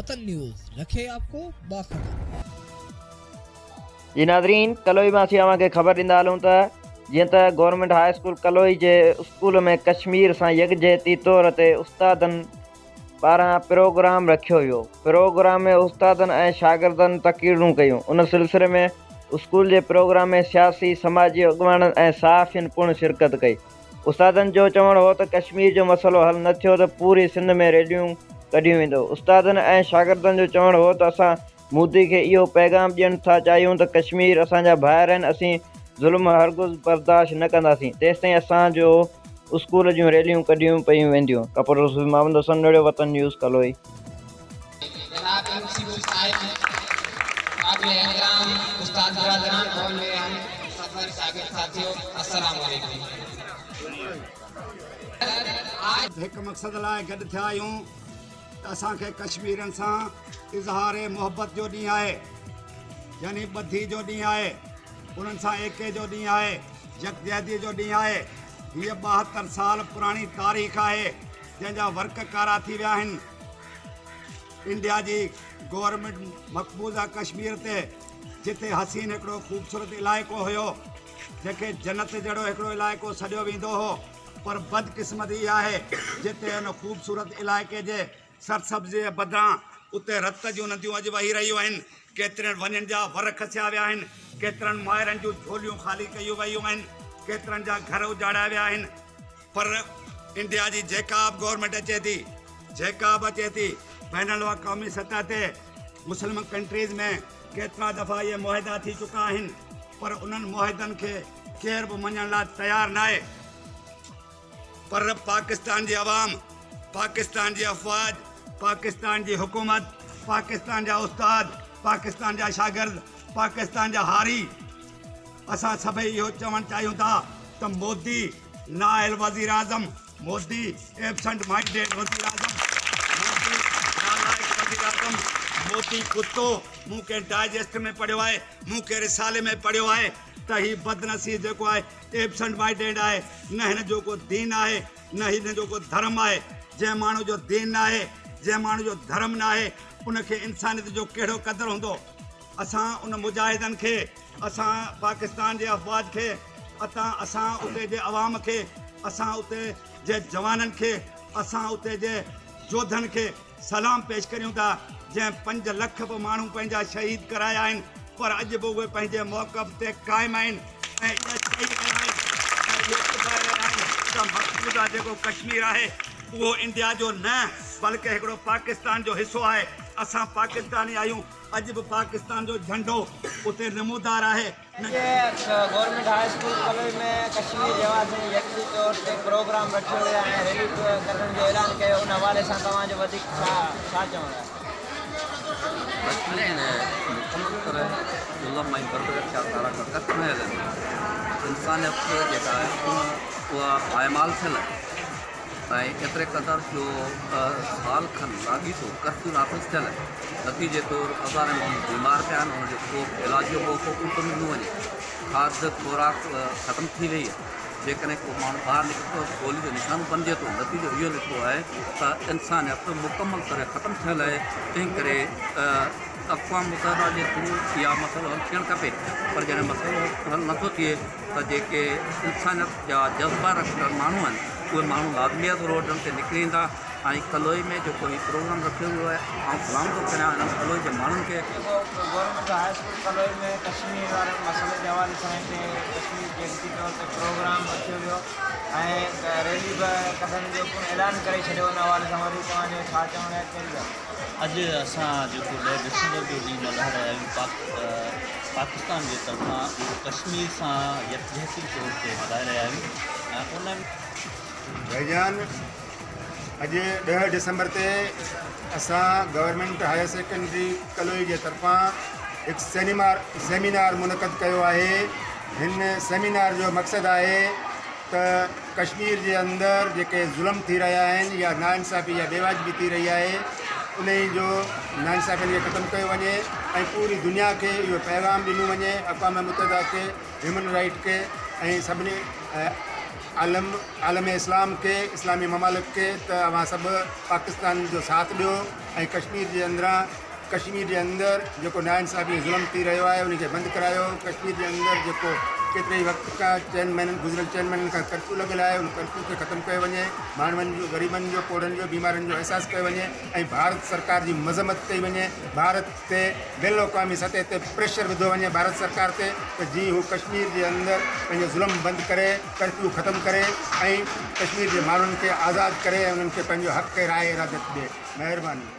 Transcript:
وطن نيوز رکي آپ ڪو باخبر. جي ناظرين ڪلوئي مان اسين اوهان کي خبر ڏيندا هلون ته جيئن ته گورنمينٽ هاء اسڪول ڪلوئي جي اسڪول ۾ ڪشمير سان يڪجهتي طور تي استادن پاران پروگرام رکيو ويو پروگرام ۾ استادن ۽ شاگردن تقريرون ڪيون ان سلسلي ۾ اسڪول جي پروگرام ۾ سياسي سماجي اڳواڻن ۽ صحافين پڻ شرڪت ڪئي استادن جو چوڻ هو ته ڪشمير جو مسئلو حل نه ٿيو ته پوري سنڌ ۾ ريليون ڪڍيون ويندو. استادن ۽ شاگردن جو چوڻ هو ته اسان مودي کي اهو پيغام ڏيڻ ٿا چاهيون ته ڪشمير اسان جا ڀائر آهن اسين ظلم هرگز برداشت نه ڪنداسين تيستائين اسان جو اسڪول جون ريليون ڪڍيون پيون وينديون. رپورٽر صوفي محمد حسن نوڙيو، وطن نيوز، ڪلوئي. جناب ايم سي بي صاحب، قابل احترام استاد برادران اور ميري هم سفر شاگرد ساٿيو السلام عليڪم. هڪ مقصد لاء گڏ ٿيا آهيون ته اسان کي ڪشميرين سان اظهار محبت جو ڏينهن آهي يعني ٻڌي جو ڏينهن آهي انهن سان ايڪي جو ڏينهن آهي يڪجهتي جو ڏينهن آهي هيء 72 سال پراڻي تاريخ آهي جنهن جا ورق ڪارا ٿي ويا آهن انڊيا جي گورنمينٽ مقبوضه ڪشمير تي جتي حسين هڪڙو خوبصورت علائقو هيو جنهن کي جنت جهڙو هڪڙو علائقو سڏيو ويندو هو پر بدقسمتي اها آهي جتي ان خوبصورت علائقي جي سرسبزي بدران اتي رت جون نديون اڄ وهي رهيون آهن ڪيترين ونين جا ور کسيا ويا آهن ڪيترن مائرن جون جهوليون خالي ڪيون ويون آهن ڪيترن جا گهر اجاڙيا ويا آهن پر انڊيا جي جيڪا به گورنمينٽ اچي ٿي جيڪا به اچي ٿي بين الاقوامي سطح تي مسلم ڪنٽريز ۾ ڪيترا دفعا اهي معاهدا ٿي چڪا آهن پر انهن معاهدن کي ڪير به مڃڻ لاء تيار ناهي پر پاڪستان جي عوام پاڪستان جي افواج پاڪستان جي حڪومت پاڪستان جا استاد پاڪستان جا شاگرد پاڪستان جا هاري اسان سڀئي اهو چوڻ چاهيون ٿا ته مودي نااهل وزيراعظم، مودي ايبسنٽ مائنڊيڊ وزيراعظم، مودي نالائق وزيراعظم، مودي ڪتو، مون ڪنهن ڊائجسٽ ۾ پڙهيو آهي، مون ڪنهن رسالي ۾ پڙهيو آهي ته هي بدنصيب جيڪو آهي ايبسنٽ مائنڊيڊ آهي، نه هن جو ڪو دين آهي، نه هن جو ڪو ڌرم آهي، جنهن ماڻهو جو دين ناهي، جنهن ماڻهو جو ڌرم ناهي، ان کي انسانيت جو ڪهڙو قدر هوندو؟ اسان ان مجاهدن کي، اسان پاڪستان جي افواج کي، اتان اسان اتي جي عوام کي، اسان اتي جي جوانن کي، اسان اتي جي جوڌن کي سلام پيش ڪريون ٿا، جنهن 5 لک به ماڻهو پنهنجا شهيد ڪرايا آهن، پر اڄ به اهي پنهنجي موقف تي قائم آهن ۽ اها چئي رهيا آهن ۽ اهو ٻڌائي رهيا آهن ته مقبوضه جيڪو ڪشمير آهي اهو انڊيا جو نه بلڪه هڪڙو پاڪستان جو حصو آهي، اسان پاڪستاني آهيون. اڄ به پاڪستان جو جهنڊو اتي نمودار آهي. اڄ government high school Kaloi ۾ Kashmir جي حوالي سان يڪجهتي طور تي پروگرام رکيو ويو آهي ۽ ريلي به ڪڍڻ جو اعلان ڪيو ان حوالي سان توهان جو وڌيڪ ڇا ڇا چوڻ آهي؟ ڪشمير ۾ مڪمل طرح ظلم ۽ بربريت جا ڪارا ڪڪر ڇانيل آهن. انسانيت جيڪا آهي اها پائمال ٿيل آهي. ۽ ايتري قدر جو سال کن لاڳيتو ڪرفيو نافذ ٿيل آهي، نتيجي طور هزارين ماڻهو بيمار پيا آهن، انهن جو ڪو به علاج جو موقعو ڪونه ٿو ملندو وڃي، کاڌ خوراڪ ختم ٿي وئي آهي، جيڪڏهن ڪو ماڻهو ٻاهر نڪري ٿو ته گولي جو نشانو بنجي ٿو، نتيجو اهو نڪتو آهي ته انسانيت مڪمل طرح ختم ٿيل آهي، تنهن ڪري اقوام متحده جي ٿرو اها مسئلو حل ٿيڻ کپي پر جڏهن مسئلو حل نٿو ٿئي ته جيڪي انسانيت جا جذبا رکندڙ ماڻهو آهن اهي ماڻهو لازمي آهي ته روڊن تي نڪري ايندا ۽ ڪلوئي ۾ جيڪو هي پروگرام رکيو ويو آهي آئون سلام ٿو ڪريان انهن ڪلوئي جي ماڻهن کي. جيڪو government high school Kaloi ۾ Kashmir وارن مسئلي جي حوالي سان هتي ڪشمير يڪجهتي طور تي پروگرام رکيو ويو ۽ ريلي به ڪڍڻ جو پڻ اعلان ڪري ڇڏيو ان حوالي سان وري توهان جو ڇا چوڻ آهي ڪهڙي ڳالهه. اڄ اسان جيڪو 10 ڊسمبر جو ڏينهن ملهائي رهيا آهيون پاڪ پاڪستان جي طرفان اهو ڪشمير سان يڪجهتي طور تي ملهائي رهيا آهيون ۽ ان. ڀائيجان اڄ 10 ڊسمبر تي اسان گورنمينٽ هائر سيڪنڊري ڪلوئي جي طرفان هڪ سينيمار سيمينار منعقد ڪيو آهي هن سيمينار جو مقصد آهي ته ڪشمير جي اندر جيڪي ظلم ٿي رهيا آهن يا ناانصافي يا بيواجبي ٿي رهي آهي انهي جو ناانصافين کي ختم ڪيو وڃي ۽ پوري دنيا کي اهو پيغام ڏنو وڃي اقوام متحده کي هيومن رائيٽ کي ۽ سڀني عالم عالم اسلام کي اسلامي ممالڪ کي ته اوهان سڀ پاڪستان جو ساٿ ڏيو ۽ ڪشمير جي اندران ڪشمير جي اندر جيڪو ناانصافي ۽ ظلم ٿي رهيو آهي ان کي بند ڪرايو ڪشمير جي اندر جيڪو ڪيتري ئي وقت کان چئن مهينن گذريل چئن مهينن کان ڪرفيو لڳل آهي ان ڪرفيو کي ختم ڪيو وڃي ماڻهن جو غريبن جو پوڙهن جو بيمارن جو احساس ڪيو وڃي ۽ ڀارت سرڪار جي مذمت ڪئي وڃي ڀارت تي بين الاقوامي سطح تي پريشر وڌو وڃي ڀارت سرڪار تي ته جيئن هو ڪشمير جي اندر پنهنجو ظلم بند ڪري ڪرفيو ختم ڪري ۽ ڪشمير جي ماڻهن کي آزاد ڪري ۽ انهن کي پنهنجو حق راء ارادت ڏي مهرباني.